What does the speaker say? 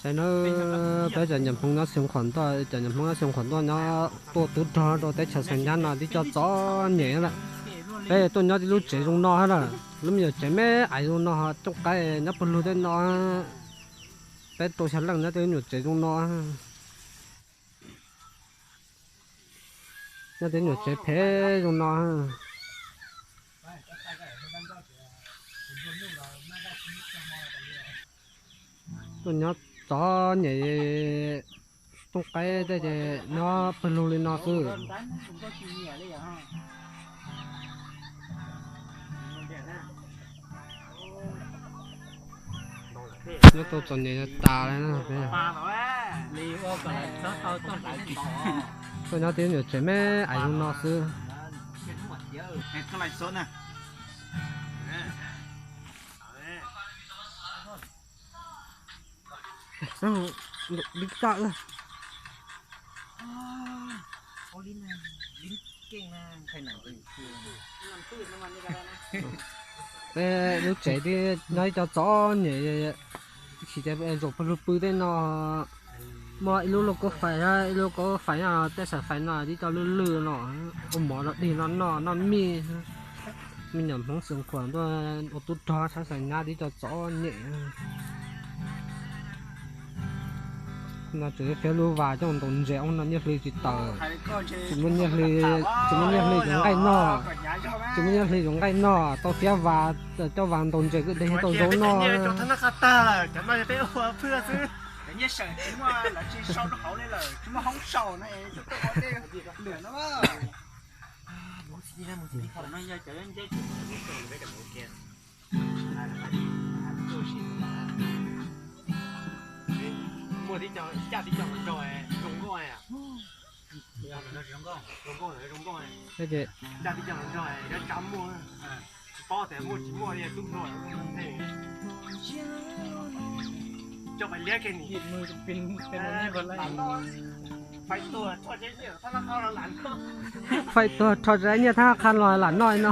Saib na, peb cov niam Hmoob nyob Xeev Khuam Ntuaj, cov niam Hmoob nyob Xeev Khuam Ntuaj nyob tuaj tub rog rau teb chaws Xais Nyab no tib co txom nyem lawm. Peb tuaj nyob tib lub tsev zoo no lawm, lub me nyuam tsev me aiv zoo no, cooj qaib nyob pawg lug tej no. Peb rau xya leej nyob tej lub nyuam tsev zoo no. Nyob tej nyuam tsev phem zoo no. Tuaj nyob txom nyem, cooj qaib tej ces nyob pawg lug li no xwb. Nyob tau txom nyem tas li. Tuaj nyob tej nyuam tsev me aiv zoo no xwb. Peb lub tsev twb nyob ib co txom nyem, tsis tias zaum pawg lug pw tej no. Muaj ib lub lauj kaub fais, ib lub lauj kaub fais nyob tej sab fais no tib co lwj lwj no, ua mov rau dig no noj noj mij. Me nyuam Hmoob Xeev Khuam Ntuaj ua tub rog sab Xais Nyab tib co txom nyem. No tseem fiab lub vas coj ntaus ntses, ub no nyiaj hli tsis tawm, tsis muaj nyiaj hli, tsis muaj nyiaj hli yuav nqaij noj, tsis muaj nyiaj hli yuav nqaij noj, tau fiab vas, coj vas ntaus ntses kwj deg tau zaub noj. Muaj tib co, caj tib co hluas nraug zoo nkauj. Ces tsis paub tias muaj tsis muaj li tub hluas. Faib tuag rho zab nyiaj thab qha los lam noj no.